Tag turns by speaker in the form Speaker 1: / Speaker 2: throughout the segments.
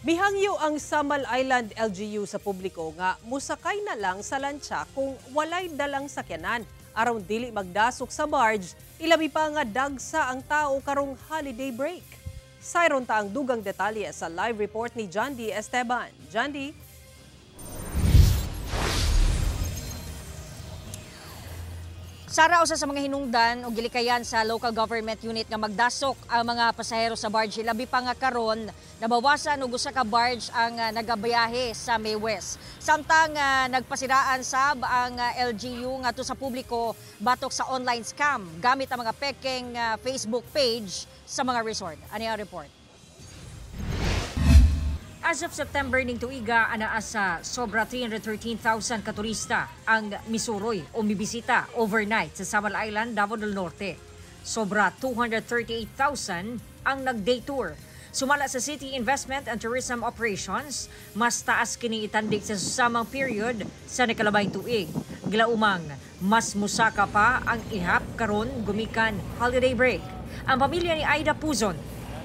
Speaker 1: Mihangyo ang Samal Island LGU sa publiko nga musakay na lang sa lantsa kung walay dalang sakyanan aron dili magdasok sa barge, ilabi pa nga dagsa ang tao karong holiday break. Sayron ta ang dugang detalye sa live report ni John D. Esteban. John D.
Speaker 2: Sara, usa sa mga hinungdan o gilikayan sa local government unit nga magdasok ang mga pasahero sa barge, labi pa nga karon nabawasan og usa ka barge ang nagabiyahe sa May West. Samtang nagpasiraan sab ang LGU ngadto sa publiko batok sa online scam gamit ang mga peking Facebook page sa mga resort. Ani ang report. As of September ning tuiga, anaa sa sobra 313,000 ka turista ang misuroy o mibisita overnight sa Samal Island, Davao del Norte. Sobra 238,000 ang nag-day tour. Sumala sa City Investment and Tourism Operations, mas taas kini itandik sa susamang period sa nakalabayng tuig. Gilaumang mas musaka pa ang ihap karon gumikan holiday break. Ang pamilya ni Aida Puzon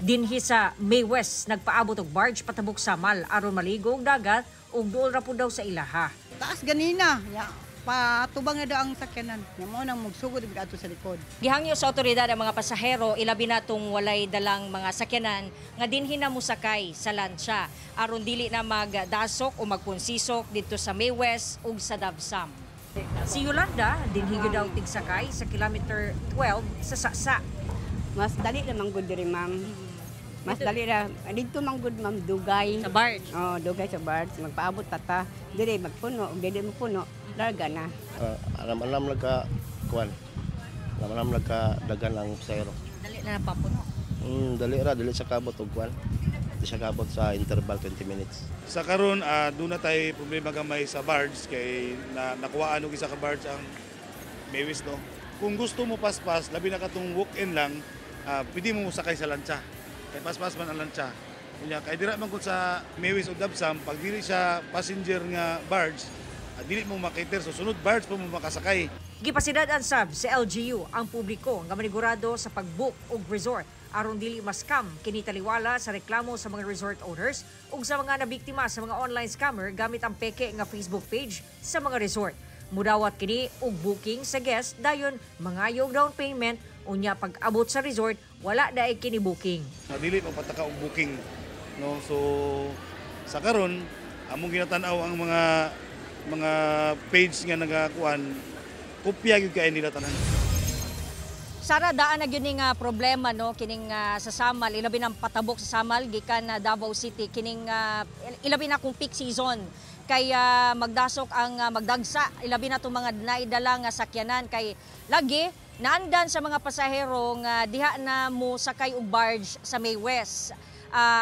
Speaker 2: dinhi sa May West nagpaabot og barge patabok Samal aron maligo og dagat ug duol ra pud daw sa ilaha.
Speaker 3: Taas ganina, ya, patubang na daw ang sakyanan. Ya, mao nang magsugod og ato sa likod.
Speaker 2: Gihangyo sa otoridad ang mga pasahero, ilabi na tong walay dalang mga sakyanan nga dinhi na mosakay sa lantsa aron dili na magdasok o magpunsisok didto sa May West ug sa Davsam. Si Yolanda dinhi gyud daw tigsakay sa kilometer 12 sa Sasa.
Speaker 4: Mas dali na man gud diri, ma'am. Mas dali ra dito man gud, ma'am, dugay.
Speaker 2: Sa barge.
Speaker 4: Oh, dugay sa barge, magpaabot ta ta. Diri magpuno, ug dili mopuno, larga na.
Speaker 5: Alam-alam lang ka kuan. Alam-alam lang ka dagan ang pasahero.
Speaker 2: Dali na napapuno.
Speaker 5: Dali ra, dili sa kabot og kuan. Dili sa kabot sa interval 20 minutes.
Speaker 6: Sa karon doon na tayo problema gamay sa barge kay na nakuhaan og isa ka barge ang Maywis, no. Kung gusto mo paspas, labi na katong walk-in lang, pwede mo sakay sa lantsa. Kay paspas man ang lantsa. Unya kay dira man gud sa Maywis o Dabsam, pag dili siya passenger nga barge, dili mo makiter, so sunod barge pa mo makasakay.
Speaker 2: Gipasidad-an sab sa LGU ang publiko nga manigurado sa pag-book og resort aron dili ma-scam, kini taliwala sa reklamo sa mga resort owners ug sa mga nabiktima sa mga online scammer gamit ang peke nga Facebook page sa mga resort. Mudawat kini og booking sa guest, dayon mangayo og down payment, unya pag-abot sa resort wala daay kini booking.
Speaker 6: Dili magpataka og booking, no. So sa karon among ginatan-aw ang mga page nga nagakuan, kopya gyud kay nila tanan.
Speaker 2: Sara, daan na gyud ning problema, no, kining sa Samal, ilabi ng patabok sa Samal gikan na Davao City, kining ilabi na kung peak season kay magdasok ang magdagsa, ilabi na tong mga naidala nga sakyanan kay lagi naandan sa mga pasahero nga diha na mo sakay og barge sa May West.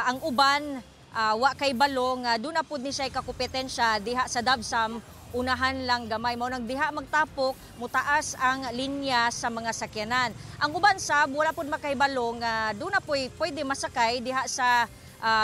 Speaker 2: Ang uban wa kay balo nga doon na pud ni siya kakompetensya diha sa Dabsam, unahan lang gamay, mao nang diha magtapok mutaas ang linya sa mga sakyanan. Ang uban sab wala pud makahibalo nga doon na puy pwede masakay diha sa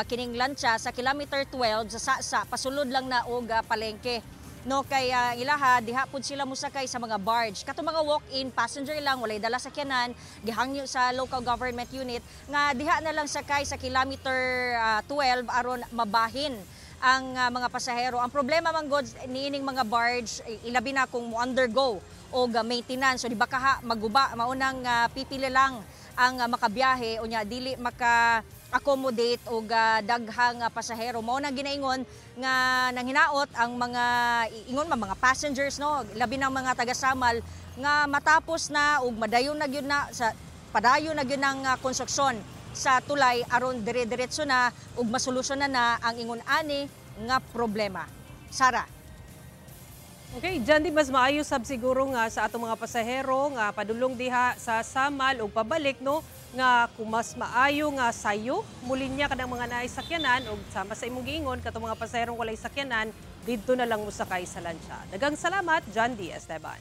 Speaker 2: kining lantsa sa kilometer 12 sa Sasa, pasulod lang na og palengke. No, kay ilaha diha pud sila mosakay sa mga barge. Kato mga walk-in passenger lang, walay dala sakyanan, gihangyo sa local government unit nga diha na lang sakay sa kilometer 12 aron mabahin ang mga pasahero. Ang problema man gud niining mga barge, ilabi na kung mo undergo og maintenance, so di ba kaha maguba, maunang pipili lang ang makabiyahe, unya dili maka accommodate og daghang pasahero. Mao nang ginaingon nga nanghinaot ang mga ingon man mga passengers, no, labi ng mga taga Samal nga matapos na og madayon na gyud na sa padayon na gyud ang konstruksyon sa tulay aron dire-diretso na ug masolusyonan na ang ingon ani nga problema. Sara.
Speaker 1: Okay, dyan di mas maayo sab siguro nga sa atong mga pasahero nga padulong diha sa Samal ug pabalik, no, nga kung mas maayo nga sayo mulinya kanang mga naay sakyanan ug sama sa imong giingon katong mga pasaherong walay sakyanan didto na lang mosakay sa lantsa. Daghang salamat, John D. Esteban.